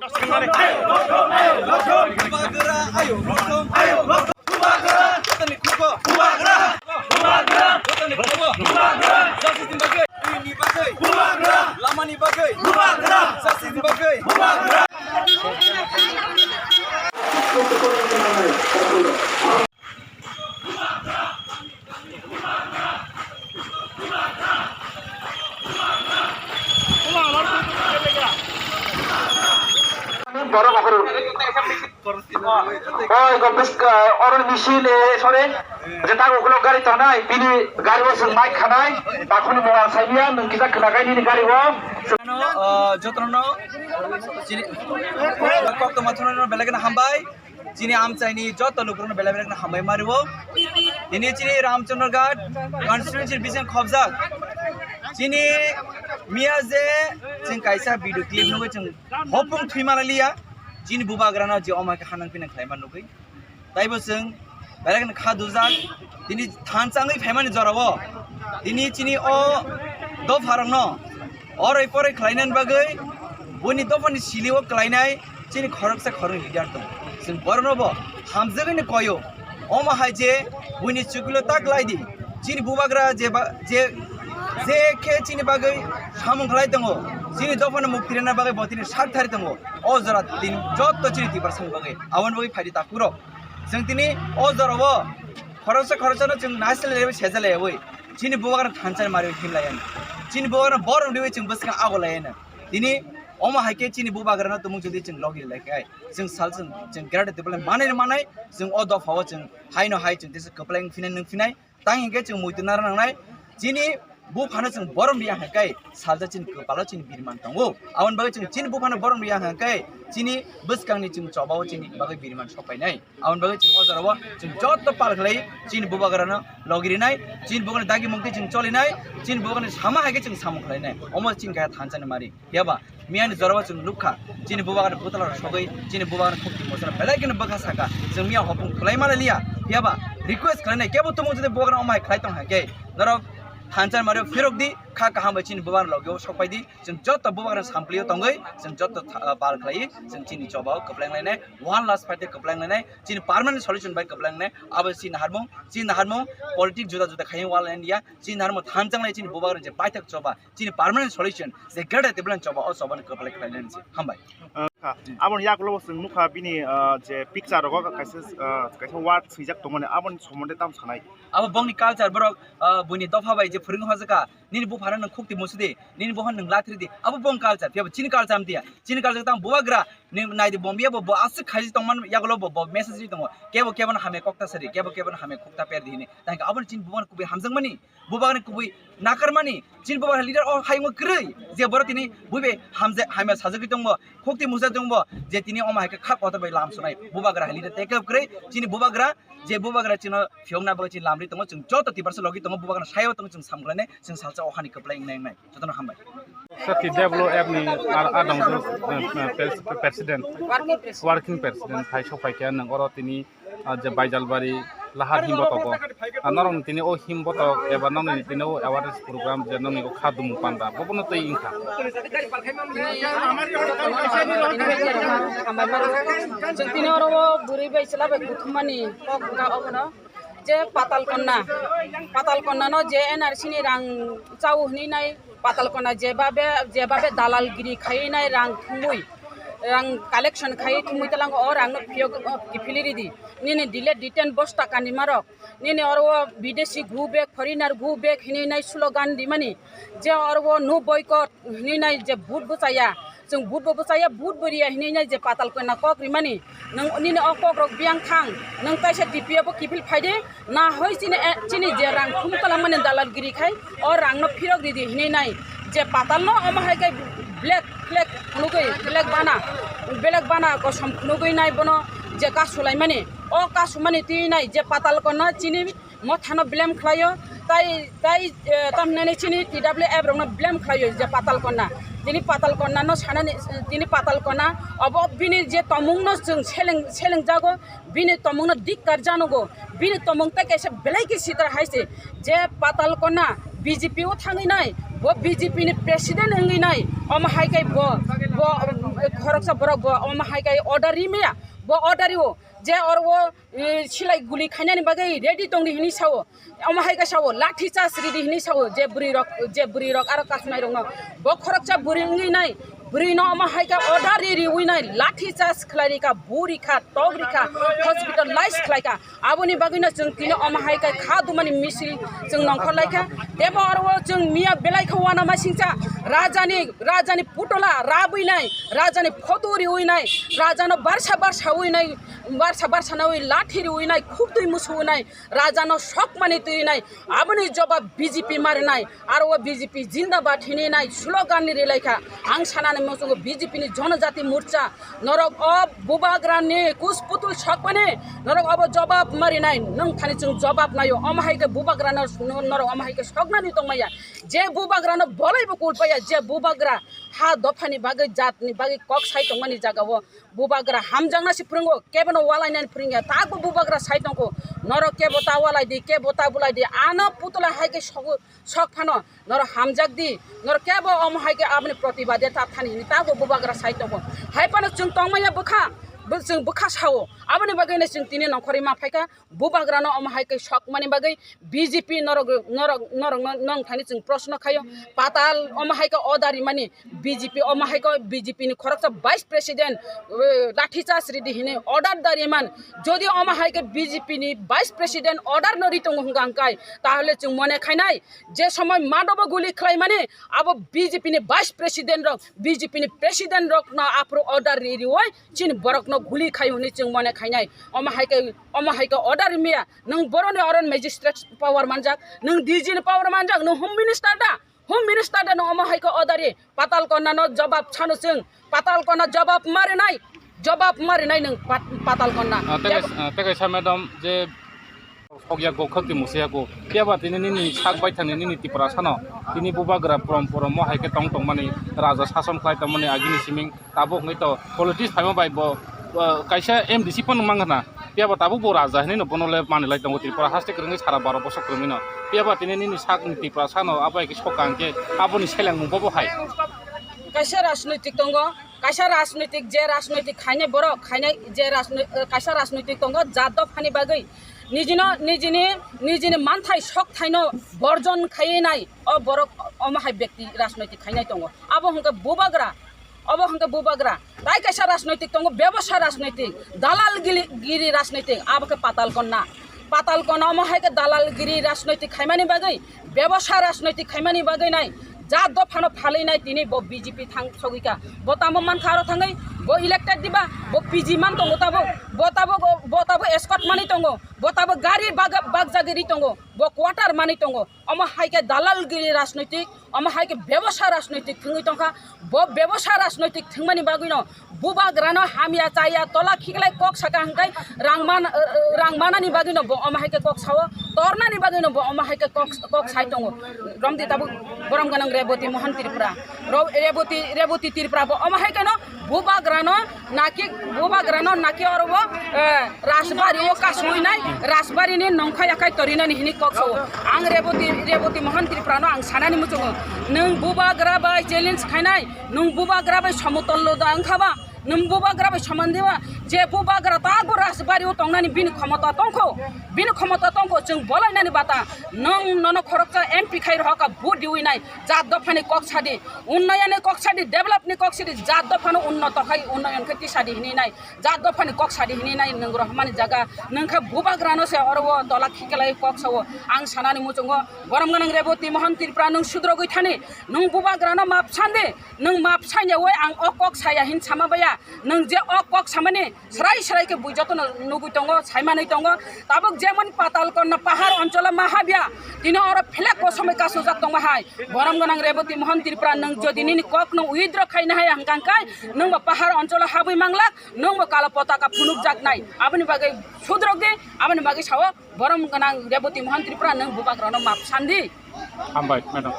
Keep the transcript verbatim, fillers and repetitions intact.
Bubagra, ayo, rosom, ayo, rosom. Bubagra, jotoni kuko. Bubagra, bubagra, jotoni kuko. Bubagra, justice ni bagwi. Ni bagwi. Bubagra, lama ni bagwi. Bubagra, justice ni bagwi. Bubagra. Borok aphuru. Oi, go bis-, ah, oron machine, eh, sorry. Je tak ukulok gari tongnai, bini gari o chwng mic khanai, takhuni mobile saimia, nwng kisa khnakai nini gari o. Ano, ah, jotono, chini, kok tongma thunano belai kheno hambai. Chini amchaini joto lukurokno belai belai kheno hambai mario. Tini chini Ramchandra Ghat constituency bising khobjak. Chini miya je chwng kaisa video clip nugwi chwng hopung thwi malaliya. Chini bubagrano je omo khe hanang pinang khlaima nugwi. Taibo chwng belai kheno kha dujak. Tini thansa wngwi phaimani jorao. Tini chini o dopharokno oroi poroi khlainani bagwi buini dophani silio klainai chini khoroksa khoroknwi leader tongo. Chwng borokno bo hamjagwino koyo. Omo hai je buini chukilo ta klaidi. Chini bubagra je ba-, je, je khe chini bagwi samung khlai tongo. Chini dophano mukti rwna bagwi bo tini sak thari tongo. O jora tini jotto chini Tiprasani bagwi. Aboni bagwi phaidi takhurok. Chwng tini o jorao khoroksa khoroksano chwng naisle lewi seja lewi. Chini bubagrano thansa mari himlaiya. Chini bubagrano borok riwi chwng bwskang ago laiya. Tini omo hai khe chini bubagrano tumung jodi chwng logi lai khe ai. Chwng sal chwng, chwng greater development manai manai chwng o dophao chwng haino hai chwng tesa kwplai wng phinai nwng phinai. Tang hinkhe chwng muitu nara nangnai. Chini buphano chwng borom riya hwnkhe salsa chini kwpalo chini birman tongo. Aboni bagwi chwng chini buphano borom riya hwnkhe chini bwskangni chwng chobao chini bagwi birman sokpainai. Aboni bagwi chwng o jorao chwng joto pal khlai chini bubagrano logi rinai, chini bubagrano dagi mungtwi chwng cholinai, chini bubagrano sama hai khe chwng samung khlainai. Omo chini kaya thansani mari. Phiya ba miyani jorao chwng nukha, chini bubagrano butala rok sogwi, chini bubagrano khukti musala belai kheno bwkha saka. Chwng miya hopung khulai mala liya. Phiya ba request khlainai, kebo tumung jodi bubagrano omo hai khlai tong hai khe, norok thansa mari phirok di, kha kaham bai chini bubagrano logi o sokpai di. Chwng joto bubagrano samplio tongwi, chwng joto tha-, pal khlai, chwng chini chobao kwpleng lainai, one last fight de kwpleng lainai, chini permanent solution bai kwpleng lainai, abo chini harmung, chini harmung, politics juda juda khaiyung wal India, chini harmung thansa lai chini bubagrano je paithak choba, chini permanent solution, je greater development choba, o choba ni kwplai khlai lainai se. Hambai. Ah, aboni yakulo bo chwng nukha bini, ah, je picture rogo kaisa, ah, kaisa word swijak tongmani, aboni somonde tam sanai. Abo bongni culture borok, ah, buini dopha bai je phwrwng hojaka, nini buphano nwng khukti musudi, nini buphano nwng latridi, abo bong culture, phiya bo chini culture amtiya, chini culture tang bubagra, nwng naidi bombiya bo, bo aswk khaiji tongman yagulo bo, bo message ri tongo, kebo kebo no hamya kokta sari, kebo kebo no hamya khukta perdi hini, tang aboni chini bubagrano kubui hamjakmani, bubagrano kubui nakarmani, chini bubagra leader o hayungo kwrwi, je borok tini buibai hamja-, hamya sajagwi tongbo, khukti musa tongbo, je tini omo hai khe kha kotor bai lam sunai, bubagra leader take up kwrwi, chini bubagra, je bubagra chino phiyokna bagwi chini lamri tongo, chwng joto Tiprasa logi tongo, bubagrano sayo tongo, chwng samkhlainai, chwng salsa o hani kwplai wngnai wngnai, jotono hambai. Sati Develop App ni ar-, adong, eh, eh, pres-, president, working president. Working president, hai sok pai khe nwng oro tini, ah, je Baijalbari lahar himbotogo. Ah, norok ni tini o himbotok eba nokni tini o awareness program je nokni o kha dumu panda, bobono twi wngkha. Chwng tini oro o bwrwi bai chwla bai kuthumani kok wngkha obono. Je Patal Konna, Patal Konna no je N R C ni rang chao hwnwi nai, Patal Konna jebabe, jebabe dalalgiri khaiwi nai rang thumwi, rang collection khaiwi thumwi talango o rang no phiyok, o kiphilwi ridi. Nini delete detain bosta kanima rok, nini oro o bidesi go back, foreigner go back hwnwi nai slogan rimani, je oro o no boycott, hwnwi nai je vote bo chaya, chwng vote bo bwchaya, vote bo riya hwnwi nai je Patal Konna kok rimani, nwng nini o kok rok biyang thang, nwng kaisa T P F o kiphil phaidi, na hoi chini, eh, chini je rang thum kalamani dalalgiri khai, o rang no phirok ridi hwnwi nai je Patal no omo hai khe black flag phunugwi, black bana, black bana kosom phunugwi nai bono je kasulaimani, o kasumani twi nai je Patal Konna chini mothano blame khlaio, tai, tai, eh, tamhinani chini T W F rokno blame khlaio je Patal Konna. Tini Patal Konna no sanani, tini Patal Konna obo bini je tomungno chwng seleng, selengjago, bini tomungno dikkar janogo, bini tomung tai kaisa belai khe sitra hai se je Patal Konna B J P o thangwi nai, bo B J P ni president wngwi nai, Omo hai khe bo, bo, khoroksa borok bo omo hai khe order ri maya, bo order rio je oro o, eh, silai guli khainani bagwi ready tongdi hinwi sao. Omo hai khe sao, lathi charge ridi hinwi sao, je bwrwi rok, je bwrwi rok aro kasmai rokno. Bo khoroksa bwrwi wngwi nai, bwrwi no omo hai khe order ri riwi nai, lathi charge khlai rikha, bu rikha, tok rikha, hospitalize khlaikha. Aboni bagwino chwng tini omo hai khe kha dumani misil chwng nongkhor laikha. Tebo oro o chwng miya belai khe uanama singcha, rajani, rajani putola rabwi nai, rajani photo riwi nai, rajano barsa barsa wi nai, barsa barsa nawi lathi riwi nai, khubtwi musuwi nai, rajano sokmani twi nai, aboni jobab B J P marinai, aro o B J P jindabad hinwi nai slogan ni rilaikha. Ang sanani muchungo B J P ni Jonojati Morcha, norok o bubagrani kus putul sokmani, norok obo jobab marinai, nwng thani chwng jobab naio, omo hai khe bubagrano norok omo hai khe soknani tongmaya, je bubagrano bolaibo kulpaya, je bubagra ha dophani bagwi jatni bagwi kok sai tongmani jagao, bubagra hamjakna se phwrwngo, kebono walainani phwrwngya, takbo bubagra sai tongkho, norok kebo ta walai di, kebo ta bulai di, ano putula hai khe sogo, sok phano, norok hamjak di, norok kebo omo hai khe aboni protibade ta thani hini, takbo bubagra sai tongkho, hai phano chwng tongmaya bwkha, bo-, chwng bwkha sao, aboni bagwino chwng tini nongkhorwi ma phaikha. Bubagrano omo hai khe sokmani bagwi B J P norok, norok, norokno nwng thani chwng proshno khaio. Patal omo hai khe order rimani B J P, omo hai khe B J P ni khoroksa vice president, eh, lathi charge ridi hini order da riman. Jodi omo hai khe B J P ni vice president order no ri tongo hwnkha hwnkhe, tahole chwng mone khainai je somoi madobo guli khlaimani abo B J P ni vice president rok, B J P ni president rokno aphuru order ri riwi chini borokno guli khai hwnwi chwng mone khainai. Omo hai khe, omo hai khe order rimya. Nwng boroni oron magistrate power manjak, nwng D G ni power manjak, nwng home minister da? Home minister da nwng omo hai khe order ri? Patal Konna no jobab sano chwng. Patal Konna jobab marinai. Jobab marinai nwng Pat-, Patal Konna. Ah, tei Jab- kaisa, ah, tei kaisa madam je sokya go khakti musuya go. Phiya ba tini nini sak bai thangni nini Tiprasa no. Tini bubagra prom prom mo hai khe tong tongmani raja sason khlai tongmani agini siming. Tabuk hwnkhe to politics phaima bai bo, uh, kaisa M D C phano mang khna. Phiya ba tabuk bo raja hinwi no bono le manwi lai tongo Tripura haste kwrwngwi sara baro bosok kwrwngwi no. Phiya ba tini nini sakni Tiprasa no abo hai khe soka hwnkhe aboni selengmung bobo hai. Kaisa rajnoitik tongo, kaisa rajnoitik je rajnoitik khainai borok khainai je rajnoi-, uh, kaisa rajnoitik tongo jat dophani bagwi. Nijino, nijini, nijini manthai sokthai no borjon khaiwi nai o borok omo hai bekti rajnoitik khainai tongo. Abo hwnkhe bubagra. Obo hwnkhe bubagra. Tai kaisa rajnoitik tongo, bebosa rajnoitik, dalal gili-, giri rajnoitik, abo khe Patal Konna. Patal Konna omo hai khe dalal giri rajnoitik khaimani bagwi, bebosa rajnoitik khaimani bagwi nai, jat dophano phalwi nai tini bo B J P thang sogwi kha. Bo tamo man kha aro thangwi, bo elected diba, bo P G man tongo tabuk, bo tabuk, bo tabuk escort manwi tongo, bo tabuk gari bag-, bagjagwi ri tongo, bo quarter manwi tongo. Omo hai khe dalal giri rajnoitik, omo hai khe bebosa rajnoitik thwngwi tongkha. Bo bebosa rajnoitik thwngmani bagwino bubagrano hamya chaya tola khiklai kok saka hwnkhe rang man-, rang manani bagwino bo omo hai khe kok sao, tornani bagwino bo omo hai khe kok, kok sai tongo. Romdi tabuk borom gwnang Reboti Mohan Tripura. Ro-, Reboti, Reboti Tripura bo omo hai kheno bubagrano naki, bubagrano naki oro bo, eh, rajbari o kasui nai, rajbari ni nongkhai akai torinani hini kok sao. Ang Reboti, Reboti Mohan Tripura no ang sanani muchungo. Nwng bubagra bai challenge khainai, nwng bubagra bai somotol lo da wngkha ba, nwng bubagra bai soman diba, je bubagra ta bo rajbari o tongnani bini khomota tongkho, bini khomota tongkho, chwng bolainani bata, nwng nono khoroksa M P khai rohaka vote diwi nai, jat dophani kok sadi, unnayoni kok sadi, develop ni kok sadi, jat dophano unnoto khai, unnayon khe tisadi hinwi nai, jat dophani kok sadi hinwi nai, nwng rohormani jaga, nwng khe bubagrano se oro o tola khiklai kok sao, ang sanani muchungo, borom gwnang Reboti Mohan Tripura nwng sudrogwi thani, nwng bubagrano map sandi, nwng map sanya oi ang o kok saya hin sama baya, nwng je o kok samani, Srai srai khe bui jotono nugui tongo, saimanwi tongo. Tabuk jemon Patal Konna pahar oncholo ma habya, tini oro phelek kosom bai kasujak tongma hai. Borom gwnang Reboti Mohan Tripura, nwng jodi nini kokno withdraw khaina hai hwnkha khe, nwng bo pahar oncholo habwi manglak, nwng bo kalo potaka phunukjaknai. Aboni bagwi sudrok di, aboni bagwi sao borom gwnang Reboti Mohan Tripura, nwng bubagrano map sandi. Hambai, madam.